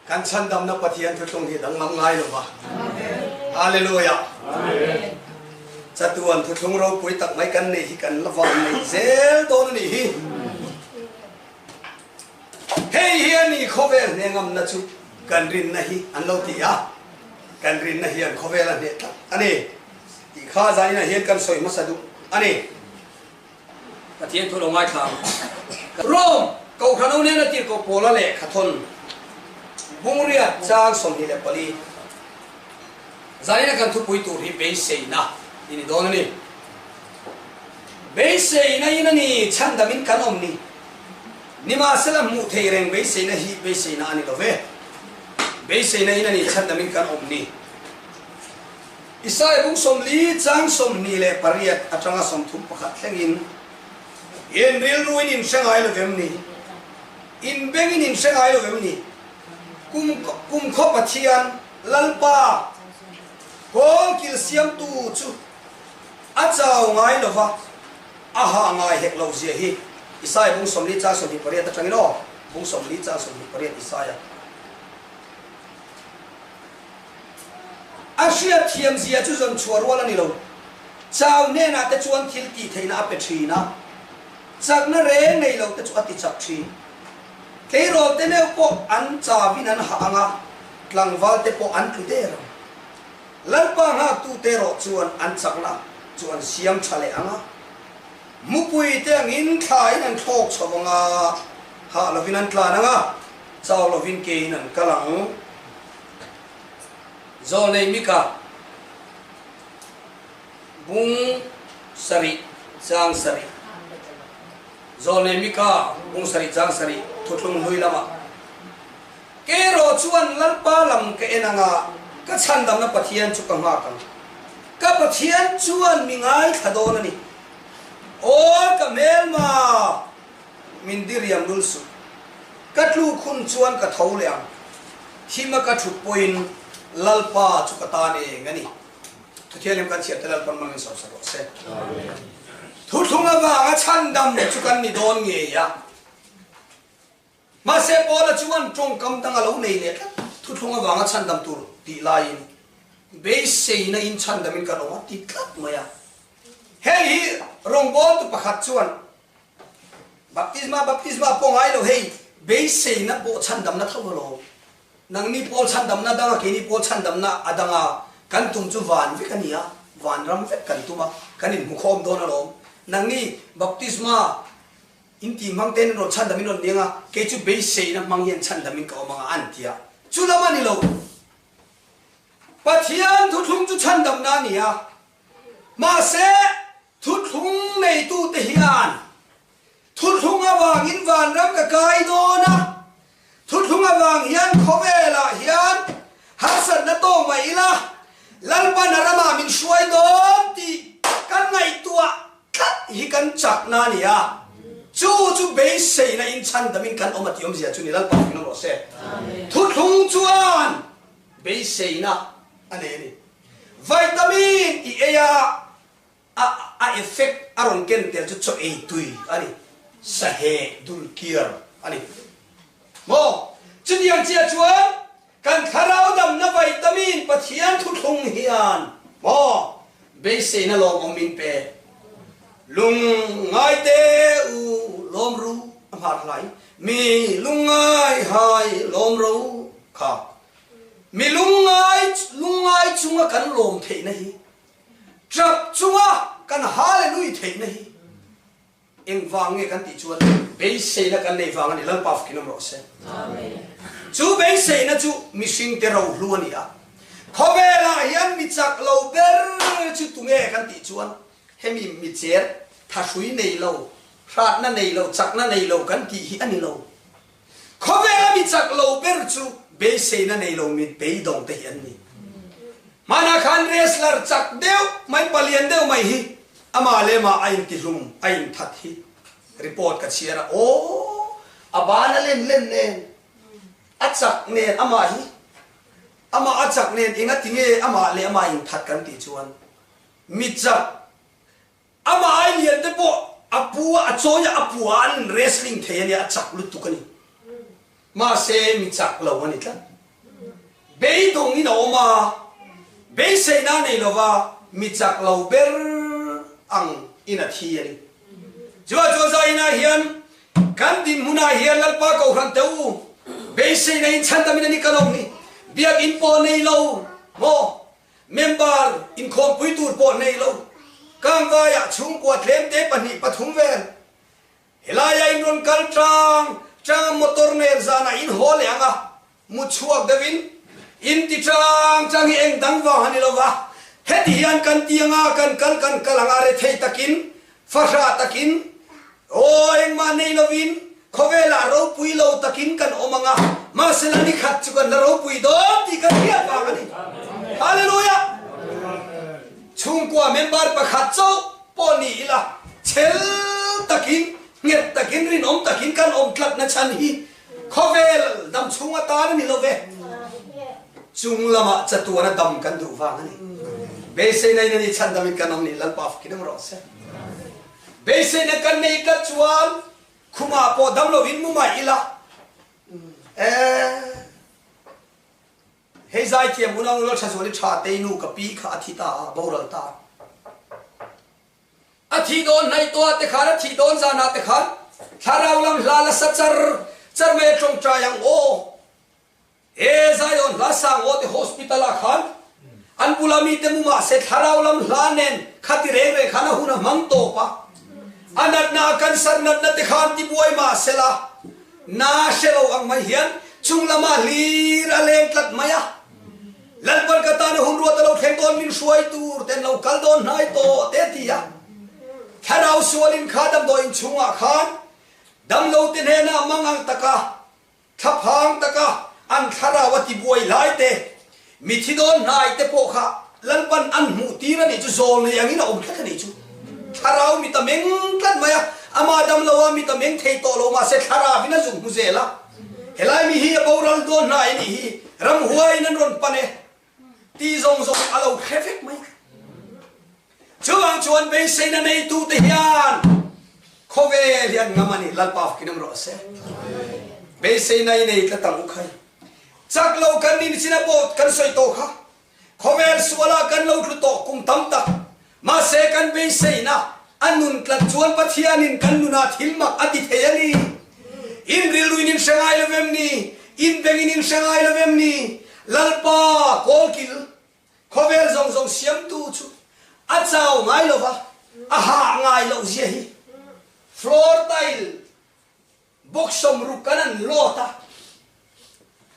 Kan chhandamna Pathian thuthlung hi danglam ngai lo va. Hallelujah. Chatuan thuthlung ropui tak mai kan neih hi kan la van nei zel dawn a nih hi. Hei hi a ni khawvel hne ngamna chu kan rinna hi an lo ti a, kan rinna hian khawvel a hneh tlat a ni tih kha zaninah hian kan sawi hmasa duh a ni. Pathian thu lo ngaithla ang. Rome Kohhran ho nena tirhkoh Paula lehkha thawn Bungriat chang 24 Zaina kan thupui tur hi beiseina i ni dawn a ni. Beiseina in a ni chhandamin kan awm ni. Nimahsela hmuh thei reng beiseina hi beiseina a ni lo ve. Beiseina in a ni chhandamin kan awm ni. Isaiah bung 40 chang 28 atanga 31 thlengin, In rilruin in hre ngai lo vem ni? In bengin in hre ngai lo vem ni? Kum kumkhaw Pathian, Lalpa, kawngkil siamtu chu a chau ngai lo va, a hah ngai hek lo zia hi. Isaiah bung 40 chang 28 atangin aw, bung 40 chang 28 Isaiah. A hriat thiam zia chu zawn chhuah rual a ni lo. Chau hnenah te chuan thil tih theihna a pe thin a, chakna reng nei lo te chu a ti chak thin. Tleirawl te meuh pawh an chauin an hah ang a, tlangval te pawh an tlu der ang. Lalpa nghaktu te erawh chuan an chakna chu an siam tha leh ang a, mupui te angin thlain an thlawk chho ang a, hah lovin an tlan ang a, chau lovin kein an kal ang. Zawlnei Mika bung sarih chang sarih Zawlnei Mika bung sarih chang sarih thuthlung hlui lamah Kerawh chuan Lalpa lam ka en anga ka chhandamna Pathian chu ka nghak ang. Ka Pathian chuan mi ngaithla dawn a ni. Aw ka hmelma! Min diriam lul suh. Ka tluk hun chuan ka tho leh ang. Thima ka thut pawhin Lalpa chu ka tan eng a ni. Thuthianghlim kan chhiar te Lalpan mangin sawisa rawh se. Thuthlung avanga chhandam chu kan ni dawn ngei a. Mahse Paula chuan tawngkam dang a lo nei leh tlat. Thuthlung avanga chhandam tur tih laiin beiseina in chhandamin kan awm a ti tlat mai a. Hei hi rawngbawltu pakhat chuan Baptisma baptisma pawh ngai lo hei beiseina pawh chhandamna tho alawm. Nangni pawl chhandamna danga keini pawl chhandamna a danga kan tum chu van vek a ni a, vanram vek kan tum a, kan inhmukhawm dawn alawm. Nangni baptisma in tih hmang ten in rawn chhandam in rawn niang a, kei chu beiseina hmang hian chhandam in ka awm anga an ti a. Chu lam a ni lo. Pathian thuthlung chu chhandamna a ni a, mahse Thuthlung neitute hian thuthlung avangin vanram ka kai dawn a, thuthlung avang hian khawvelah hian harsatna tawk mai ila, Lalpan a ramah min hruai dawn tih kan ngaihtuah tlat hi kan chakna a ni a, chu chu beiseina inchhandamin kan awm a tih awmzia chu ni Lalpa fing rawh se. Thuthlung chuan beiseina a nei a ni. Vitamin i ei a. A a effect a rawn ken tel chu chaw ei tui a ni, saheh dul kiar a ni maw? Chutiang chiah chuan kan thlarau damna vitamin Pathian thuthlung hian maw beiseina lawmawm min pe. Lungngai te u lawm ru a hmar hlai, mi lungngai hai lawm ro kha. Mi lungngai lungngai chunga kan lawm theihna hi Trap chunga kan hallelui theihna hi engvang nge kan tih chuan beiseina kan nei vang a ni, Lalpa fakin awm rawh se. Chu beiseina chu mihringte rohlu a ni a, khawvelah hian mi chak lo ber chu tunge kan tih chuan hemi mi cher thahrui nei lo, hratna nei lo, chakna nei lo kan tih hi a ni lo. Khawvela mi chak lo ber chu beiseina nei lo mit beidawng te hi an ni. Hmanah khan wrestler chak deuh mai, palian deuh mai hi amah leh mah a intihlum, a inthat hi report ka chhiar a, aw a ban a len len nen, a chak nen amah hi, amah a chak nen engati nge amah leh amah inthat kan tih chuan mi chak Amah ai lian te pawh a pu a, a chawi a, a pua an wrestling thei a nia, a chak lutuk a ni. Mahse mi chak lo a ni tlat. Beidawngin a awm a, beiseina nei lova mi chak lo ber ang in a thi a ni. Chuvah chuan zainah hian kan dinhmunah hian Lalpa Kohhran te u, beiseina in chhandamin a ni ka lo ni. Biakinn pawh nei lo maw? Member inkhawmpui tur pawh nei lo. Kangvaiah chhungkua tlemte pahnih pathum vel Helaia in rawn kal tang tang a motor nen zanah in haw leh ang a, mu chhuak deuhin in ti tang tang hi eng dang vang a ni lo va, heti hian kan ti ang a, kan kal kan kal ang a, rethei takin, fahrah takin, aw engmah nei lovin khawvelah ropui lo takin kan awm ang a, mahsela ni khat chu kan la ropui dawn tih kan hriat vang a ni. Hallelujah! Chhungkua member pakhat chauh pawh ni ila, chhel takin, nghet takin, rinawm takin kan awm tlatna chhan hi khawvel dam chhung atan a ni lo ve. Chung lamah chatuana dam kan duh vang a ni. Beiseina in a ni chhan damin kan awm ni Lalpa fakin awm rawh se. Beiseina kan nei tlat chuan khumah pawh dam lovin mu mai ila. Eh. Hei zaithiam unau nula tha zuali tha tei nu ka pi kha a thi ta a, boral ta a. A thih dawn hnaih tawh ah te khan, a thih dawn zan ah te khan thlarau lam hla la sa char char mai a tawngtai ang aw. He Zion hla sang aw te hospital ah khan an bula mi te mu mahse thlarau lam hla nen khati reng reng khan a hun a hmang tawp a. A natna a cancer natna te khan tibuai mahsela Na hre lo ang mai hian chung lamah hlir a leng tlat mai a. Lalpan ka tana hun ruat a lo thleng dawn min hruai tur ten lo kal dawn hnai tawh te a ti a. Thlarau sualin kha damdawi inchhungah khan damlo te hnenah mang ang taka thlaphang taka an thlarau a tibuai lai te mithi dawn hnai te pawh kha Lalpan an hmuh tir a nih chu zawl nei angin a awm tlat a nih chu. Thlarau mit a meng tlat mai a, amah dam lo a mit a meng thei tawh lo mahse thlarauin a zuk hmu zel a. Helai mi hi a boral dawn hnai a nih hi, ramhuaiin an rawn pan e tih zawng zawng a lo hre vek mai. Chuvang chuan beiseina neitute hian khawvel hi an ngam a ni, Lalpa fakin awm rawh se. Beiseina i nei tlat ang u khai. Chak lo kan nih chin a pawh kan sawi tawh kha. Khawvel sualah kan lo tlu tawh kum tam tak. Mahse kan beiseina a nun tlat chuan Pathianin kan nunah thil mak a ti thei a ni. In rilruin in hre ngai lo vem ni? In bengin in hre ngai lo vem ni? Lalpa kawlkil khawvel zawng zawng siamtu chu a chau ngai lo va, a hah ngai loh zia hi. Floor tile Box sawmruk kan an load a,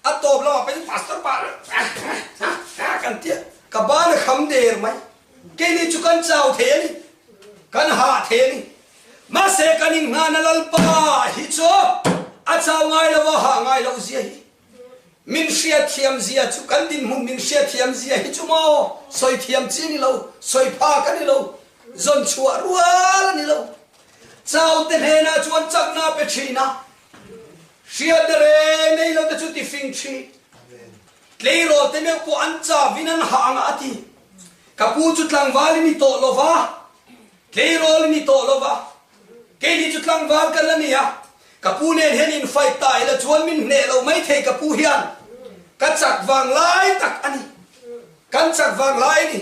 a tawp lamah pawhin pastor pa kan ti a, ka ban a kham der mai. Keini chu kan chau thei a ni, kan hah thei a ni. Mahse kan inngahna Lalpa hi chu a chau ngai lo a, hah ngai loh zia hi. Min hriatthiam zia chu kan dinhmun min hriatthiam zia hi chu maw sawi thiam chi a ni lo, sawi phak a ni lo, zawn chhuah rual a ni lo. Chaute hnenah chuan chakna a pe thin a, hriatna reng nei lote chu ti fing thin. Tleirawl te meuh pawh an chavin an hah ang a ti. Ka pu chu tlangval i ni tawh lo va, tleirawl i ni tawh lo va, keini chu tlangval kan la ni a, ka pu nen hian in fight ta ila chuan min hneh lo maithei ka pu hian ka chak vang lai tak a ni. Kan chak vang lai a ni.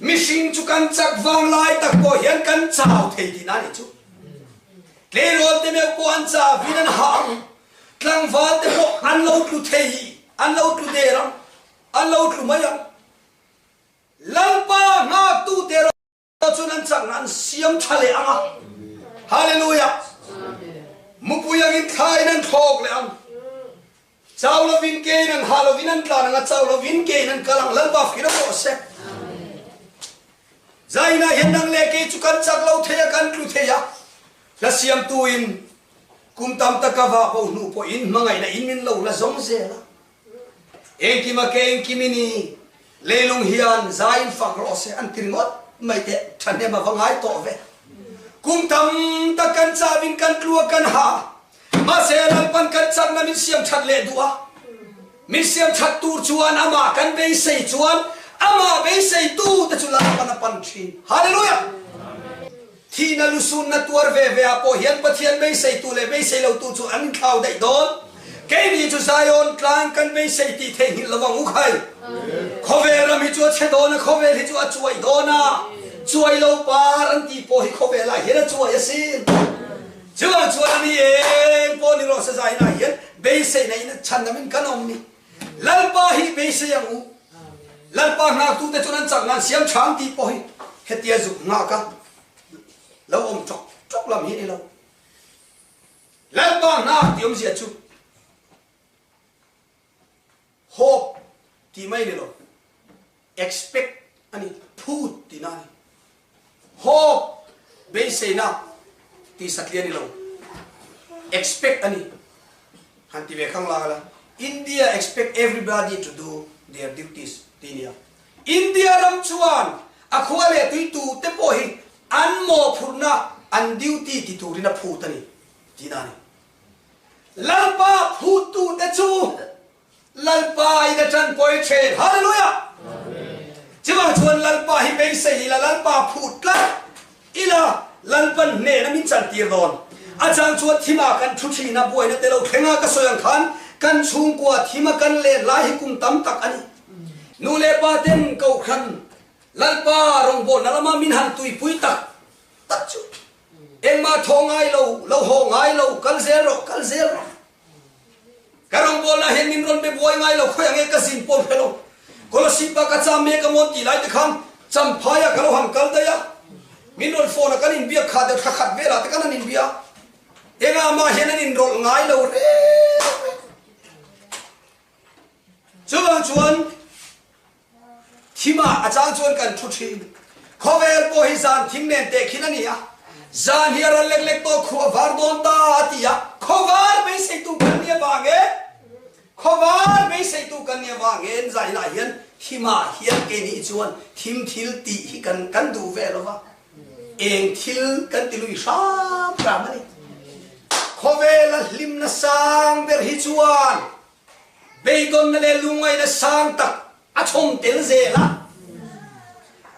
Mihring chu kan chak vang lai tak pawh hian kan chau thei tihna a nih chu. Tleirawl te meuh pawh an chau vin an hah ang. Tlangval te pawh an lo tlu thei, an lo tlu der ang, an lo tlu mai ang. Lalpa nghaktute erawh. Chuan an chakna an siam tha leh ang a. Hallelujah! Mupui angin thlain an thlawk leh ang. Chau lovin kein an hah lovin an tlan ang a, chau lovin kein an kal ang. Lalpa fir a rawh se. Zainah hian nang leh kei chu kan chak lo thei a, kan tlu thei a. Hla siamtuin kum tam taka vah bo hnu pawhin hmangaihna in min lo la zawng zel a. Engkima ke engkim i ni, leilung hian zai in fak rawh se an ti ringawt mai teh, thahnem a va ngai tawh ve. Kum tam tak kan chauhin kan tlu a kan ha, mahse Lalpan kan chakna min siam that leh duh a, min siam that tur chuan amah kan beisei chuan amah beiseitu te chu Lalpan a pan thin. Hallelujah! Thihna lusunna tuar ve ve ah pawh hian Pathian beiseitu leh beisei lotu chu an inthlau daih dawn. Keini chu Zion tlang kan beisei tih theihnghilh lo ang u khai. Khawvel ram hi chu a chhe dawn a, khawvel hi chu a chuai dawn a, chuai lo par an tih pawh hi khawvel ah hian a chuai asin. Chuvang chuan a ni eng pawh ni rawh se Zion ah hian beiseina in chhan namin kan awm ni. Lalpa hi beisei ang u. Lalpa nghaktute chuan an chak nan siam ṭhang tih pawh hi hetia zuk nghak a lo awm ṭawk ṭawk lam hi a ni lo. Lalpa hna tih awmzia chu hope tih mai ni lo, expect a ni, phut tihna a ni. Hope, beiseina tih satliah a ni lo, expect a ni. Han ti ve khang lang ila, India expect everybody to do their duties tih a ni a. India ram chuan a khua leh tui tute pawh hi an mawhphurhna, an duty ti turin a phut a ni tihna a ni. Lalpa phuttute chu Lalpa in a tanpui thin. Hallelujah! Chuvang chuan Lalpa hi beisei ila, Lalpa phut tlat ila, Lalpan hnehna min chantir dawn. A chang chuan thimah kan thu thin a, buaina te lo thleng a, ka sawi ang khan kan chhungkua thima kan len lai hi kum tam tak a ni. Nu leh pa ten Kohhran Lalpa rawngbawlna lama min han tuipui tak tak chu engmah thaw ngai lo, lo haw ngai lo, kal zel rawh, kal zel rawh. Ka rawngbawlna hian min rawn be buai ngai lo, khawi ange ka zin pawn hre lo. Kolasib ah ka cham mek a mawn tih lai te khan Champhai ah ka lo han kal daih a, min rawn phone a kan inbiak kha deuh thla khat velah te kan han inbia. Engah mah hian an inrawlh ngai lo reng reng. Chuvang chuan thimah a chang chuan kan thu thin. Khawvel pawh hi zan thim nen tehkhin a ni a, zan hi a ral lek lek tawh khuh a var dawn ta a ti a, khawvar beiseitu kan ni avang e, khawvar beiseitu kan ni avang e zainah hian thimah hian keini chuan thim thil tih hi kan kan duh ve lo va, eng thil kan ti lui hram hram a ni. Khawvela hlimna sang ber hi chuan Beidawnna leh lungngaihna sang tak a chhawm tel zel a.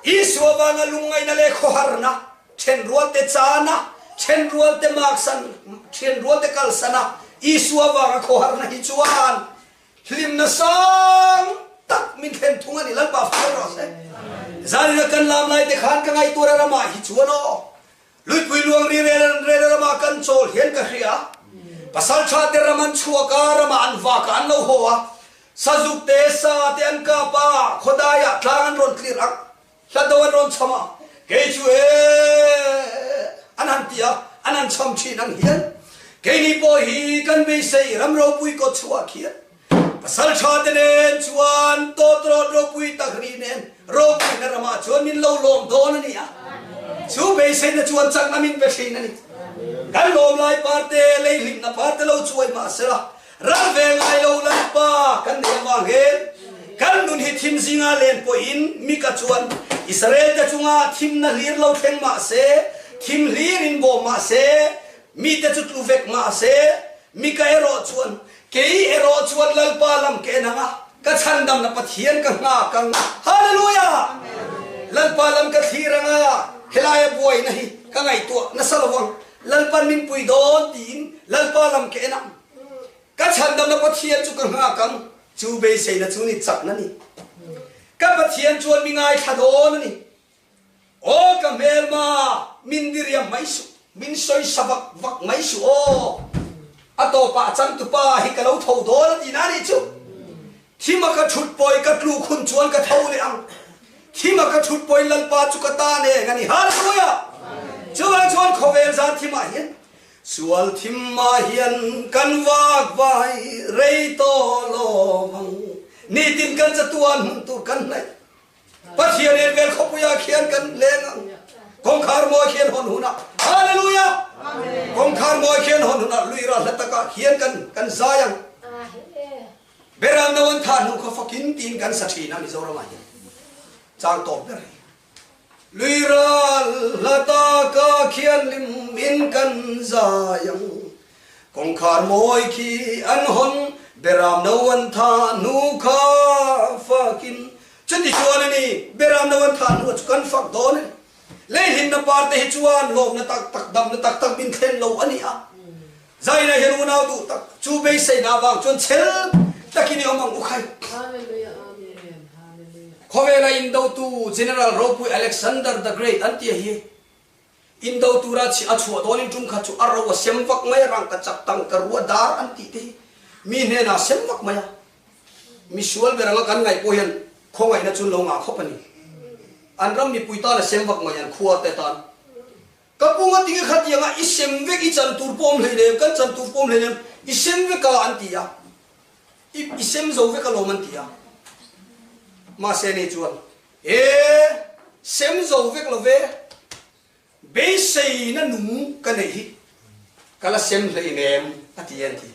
Isua vanga lungngaihna leh khawharna, thenrualte chana, thenrualte maksan, thenrualte kalsana Isua vanga khawharna hi chuan hlimna sang tak min thlen thung a ni. Lalpa fak rawh se. Zanina kan lam lai te khan ka ngaihtuah a ramah hi chuan aw. Luipui luang ri rel rel ramah kan chawl hian ka hria. Pasal tha te ram an chhuak a, ramah an vak a, an lo haw a. Sazuk te, sa te an kap a, khawdaiah tlang an rawn tlir a, hlado an rawn cham a. Kei chu e an han ti a, an han cham thin ang hian keini pawh hi kan beisei ram ropui kawt chhuah khian Pasal tha te nen chuan tawtrawt ropui tak ri nen ropuina ramah chuan min lo lawm dawn a ni a. Chu beiseina chuan chakna min pe thin a ni. Kan lawm lai parte, leihlimna parte lo chuai mah sela, ral ve ngai lo Lalpa kan nei avang hian kan nun hi thim zinga len pawhin Mika chuan Israel te chunga thimna hlir lo thleng mah se, thim hlirin bawm mah se, mite chu tlu vek mah se, Mika erawh chuan Kei erawh chuan Lalpa lam ka en ang a, ka chhandamna Pathian ka nghak ang. Hallelujah! Lalpa lam ka thlir ang a, helaia buaina hi ka ngaihtuah nasa lo ang. Lalpan min pui dawn tiin Lalpa lam ka en ang. Ka chhandamna Pathian chu ka nghak ang. Chu beiseina chu ni chakna ni. Ka Pathian chuan mi ngaithla dawn a ni. Aw ka hmelma, min diriam mai suh, min sawisa vak vak mai suh aw. A tawpah a changtupa hi ka lo tho dawn a tihna a nih chu. Thima ka thut pawi ka tluk hun chuan ka tho leh ang. Thima ka thut pawi Lalpa chu ka ta neng a ni. Hallelujah! Chuvang chuan khawvel zan thimah hian sual thimah hian kan vak vai rei tawh lo vang. Nitin kan chatuan hmun tur kan hnaih. Pathian en vel khawpuiah khian kan leng ang. Kawngkhar mawi khian hawn hunah. Hallelujah! Kawngkhar mawi khian hawn hunah lui ral hla takah khian kan kan zai ang. Beram no an thah hnu kha fakin tiin kan sa thin a Mizoramah hian. Chang tawp ber hi. Lui ral hla takah khian lim in kan zai ang. Kawngkhar mawi khi an hawn, Beram no an tha hnu kha fakin. Chuti chuan a ni, Beram no an tha hnu chu kan fak dawn a ni. Leihlinna parte hi chuan lawmna tak tak, damna tak tak min thlen lo a ni a. Zaina hian unau duh tak chu beiseina avang chuan chhel takin i awm ang u khai. Khawvela indotu General ropui Alexander the Great an tia hi indo tura a chhuah dawnin tum khat chu a ro a sem vak mai a, rangka chak tangka rua dar an tih te hi mi hnenah a sem vak mai a. Misual ber anga kan ngaih pawh hian khawngaihna chu an lo ngah khawp a ni. An ram mipui tan a sem vak mai an khua te tan. Ka pu nga tinge khatianga i sem vek i chan tur pawm hleinem, kan chan tur pawm hleinem, i sem vek a an ti a, i i sem zo vek alawm an ti a. Mahse nei chuan, E, sem zo vek lo ve, beiseina nung ka neih hi ka la sem hleinem a ti a an ti.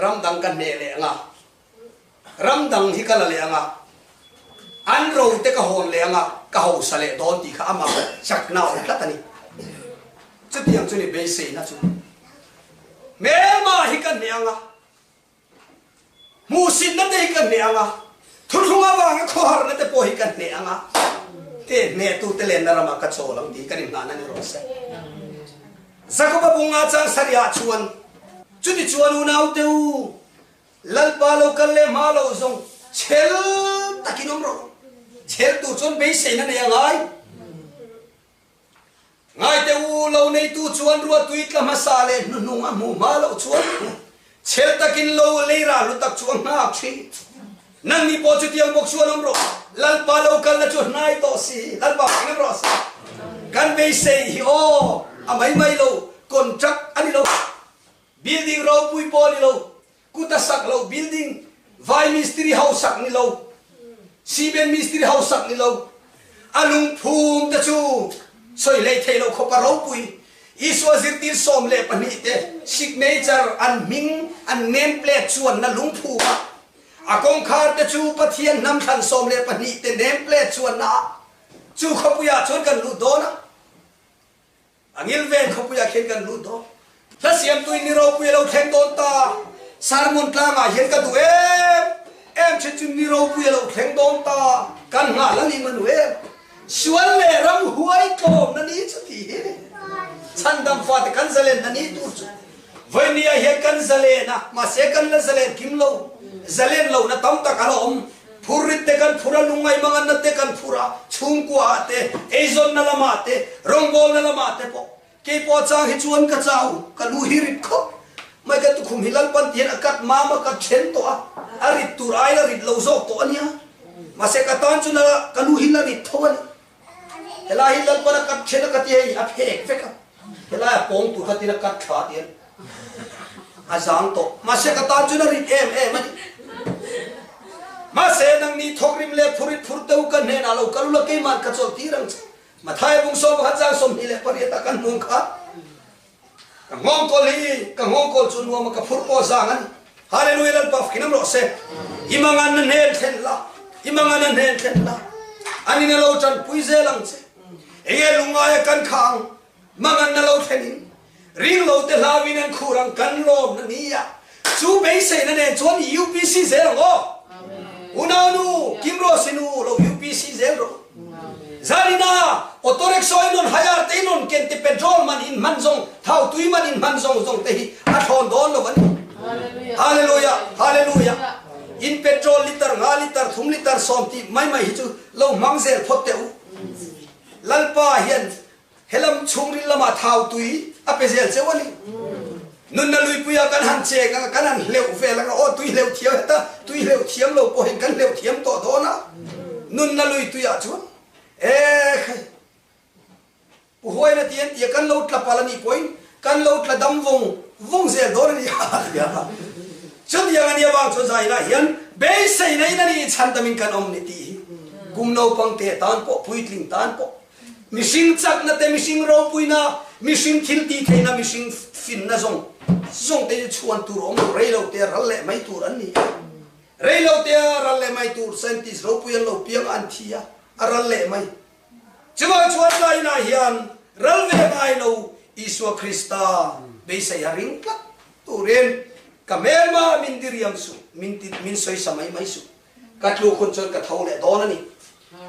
Ram dang ka hneh leh anga, ram dang hi ka la leh anga, an ro te ka hawn leh anga, ka hausa leh dawn tih kha amah chakna a awm tlat a ni. Chutiang chu ni beiseina chu. Hmelma hi ka hneh anga, hmuhsitna te hi ka hneh anga, thuthlung avanga khawharna te pawh hi ka hneh anga, te hnehtute lenna ramah ka chawl ang tih hi kan inngahna ni rawh se. Jakoba bunga chang sarihah chuan, Chutichuan unaute u, Lalpa lo kal leh hma lo zawng chhel takin awm rawh u. Chhel tur chuan beiseina nei a ngai. Ngaite u, lo neitu chuan ruatui tla hmasa leh hnuhnung a hmuh hma loh chuan chhel takin lo leirah hlu tak chu a nghak thin. Nangni pawh chutiang bawk chuan awm rawh. Lalpa lo kalna chu hnai tawh si. Lalpa fing awm rawh se. Kan beisei hi aw, a mai mai lo, contract a ni lo. Building ropui pawh a ni lo. Kut a sak lo building, vai mistiri ho sak ni lo, cement mistiri ho sak ni lo. A lungphum te chu sawi hlei thei lo khawpa ropui. Isua zirtir 12 te signature an hming an name plate chuanna lungphum a A kawngkhar te chu Pathian hnam thlan 12 te name plate chuanna ah chu khawpui ah chuan kan lut dawn a, a ngilven khawpui ah khian kan lut dawn. Hla siamtuin ni ropui a lo thleng dawn ta, Sermon tlang ah hian ka duh em em che chu ni ropui a lo thleng dawn ta, kan nghah la ni manu em. Sual leh ramhuai tlawmna ni chu tih hi ni. Chhandam fate kan zalenna ni tur chu. Vawinia hian kan zalen a, mahse kan la zalen kim lo. Zalen lohna tam tak a la awm. Phurrit te kan phur a, lungngaih manganna te kan phur a, chhungkua ah te, eizawnna lamah te, rawngbawlna lamah te pawh. Kei pawh chang hi chuan ka chau, ka lu hi rit khawp mai. Ka tukhum hi Lalpan ti hian a kat mam a, ka then tawh a, a rit tur aiin a rit lo zawk tawh a nia. Mahse ka tan chu nala ka lu hi la rit tho a ni. Helai hi Lalpan a kat then a ka ti hei, a phek vek a. Helai a pawng tur kha tin a kat thla ti a zang tawh. Mahse ka tan chuan a rit em em a ni. Mahse nangni thawkrim leh phurit phur te u ka hnenah lo kal ula keiman ka chawlh tir ang che. Matthai bung 11 chang 28 ah kan hmuh kha. Ka nghawngkawl hi ka nghawngkawl chu nuam a ka phurh pawh zang a ni. Hallelujah Lalpa fakin awm rawh se. I mangan na hnen thlen la, i mangan na hnen thlen la. Anin a lo tanpui zel ang che. Enge lungngaia kan kha ang, mangan na lo thlen in, ring lo te hlauin an khur ang kan lawm na ni a. Chu beiseina nen chuan i UPC zel ang aw. Unaunu, Kim Rose-i nu lo UPC zel rawh. Zanina auto rickshaw in rawn hire te in rawn ken te petrol man in hman zawng thau tui man in hman zawng zawng te hi a thlawn dawn lo a ni. Hallelujah Hallelujah In petrol liter nga liter thum liter sawm tih mai mai hi chu lo hmang zel phawt teh u. Lalpa hian Helam chhungril lamah thau tui a pe zel cheu a ni. Nunna luipuia kan han cheng anga kan han hleuh vel anga aw tui hleuh thiam heta tui hleuh thiam lo pawhin kan hleuh thiam tawh dawn a. Nunna lui tuiah chuan e khai Pu Huaina ti an tia kan lo tla pal a nih pawhin kan lo tla dam vawng vawng zel dawn a ni a ti a. Chutiang a nih avang chuan zainah hian beiseina in a ni chhandamin kan awm ni tih hi kum naupang te tan pawh puitling tan pawh Mihring chakna te, mihring ropuina, mihring thil tih theihna, mihring finna zawng zawng te chu chhuan tur awm lo, rei lo te a ral leh mai tur an ni a. Rei lo te a ral leh mai tur scientist ropui an lo piang a, an thi a, a ral leh mai. Chuvang chuan tlaiinah hian ral ve ngai lo Isua Krista beisei a ring tlat turin ka hmelma min diriam suh, min ti min sawisa mai mai suh. Ka tluk hun chuan ka tho leh dawn a ni.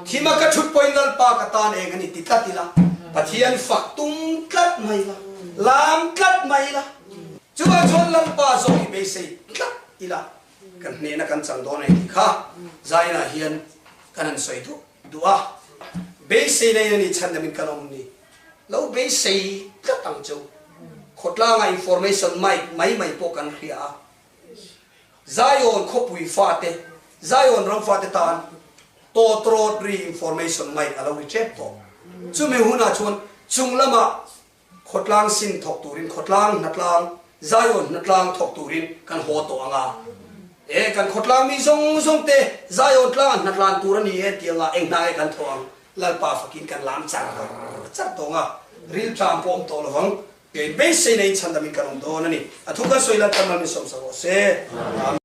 Thima ka thut pawhin Lalpa ka tan eng a ni ti tlat ila, Pathian fak tum tlat mai la, lam tlat mai. mai ila. Chuvang chuan Lalpa zawk hi beisei tlat ila kan hnehna kan chang dawn a ni tih kha Zainah hian kan han sawi duh duh a. Beisei nei a ni chhandamin kan awm ni. Lo beisei tlat ang chu. Khawtlanga information mic mai mai pawh kan hria a. Zion khawpui fate, Zion ram fate tan tawtrawt ri information mic a lo ri tep tawh. Chumi hunah chuan chung lamah khawtlang sin thawk turin khawtlang hnatlang, Zion hnatlang thawk turin kan haw tawh ang a. E, kan khawtlang mi zawng zawng te Zion tlanga hnatlan tur a ni e tih anga eng hna nge kan thawh ang? Lalpa fakin kan lam char char tawh ang a, rilṭam pawh awm tawh lovang. Kei beisei neiin chhandamin kan awm dawn a ni. A thu kan sawi Lalpa mal min sawmsak rawh se. Amen.